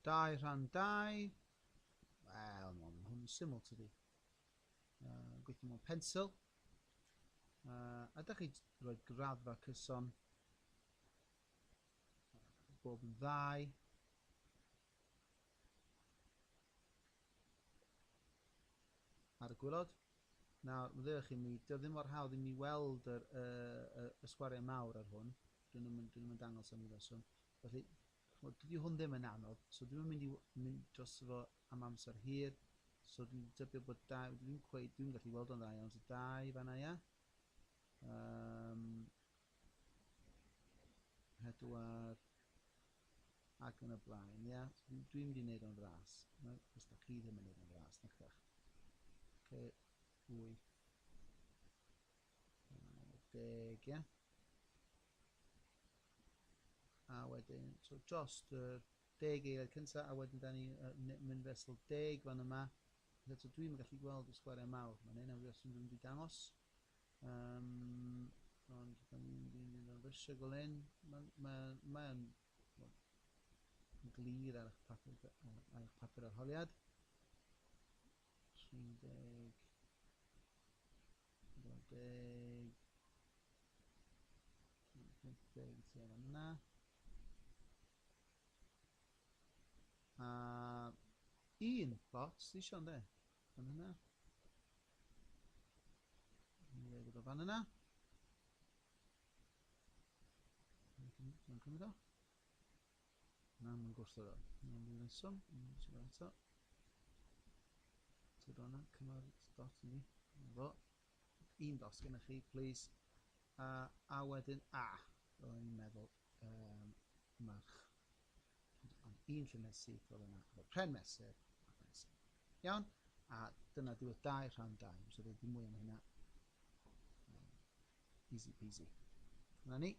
2 rhan 2. Wel, mae hwn yn syml tydi. Gweithio mewn pensil. A da chi rhoi graddfa cyson bob yn ddau. Ar y gwylod. Nawr, meddylwch chi mi, dio ddim mor hawdd i mi weld yr, y, y, y sgwariau mawr ar hwn. Dyn nhw'n dyn nhw dangos am i reswm. Felly, dydy hwn ddim yn anodd, so dwi'n mynd i mynd dros fo am amser hir. So dwi'n tybio bod dau, dwi'n cweith, dwi'n gallu weld o'n dda iawn, so dau fanna ia. 4 ac yn y blaen, ia. So dwi'n mynd i wneud o'n fras. Os da chi ddim yn wneud o'n fras, na chyda'ch. Okay, 8, 9, 10, ia. A wedyn, so dros yr 10 eiliad cyntaf, a wedyn da ni mynd fesul 10 fan yma. So dwi'n gallu gweld y sgwariau mawr. Mae'n un o'r reswm dwi'n mynd i dangos. Ond da ni'n mynd i mynd o'n fysio fel hyn. Mae'n glir ar eich papur, ar eich papur arholiad. 30, 40, 50 tua fan yna. A un bot sydd eisiau ynddo? Fan yna. Ni'n dweud bod o fan yna. Mae'n cymryd o. Na, mae'n gwrthod o. Mae'n rhyw reswm. Mae'n siarad eto. Tyd o'na, cymryd dot i ni. Fo. Un dot gennych chi, please. A wedyn, a, fel o'n i'n meddwl, mae'r un llinell syth fel yna, efo pren mesur a pensil. Iawn? A dyna diwedd 2 rhan 2. So dweud dim mwy am hynna. Easy peasy. Dyna ni.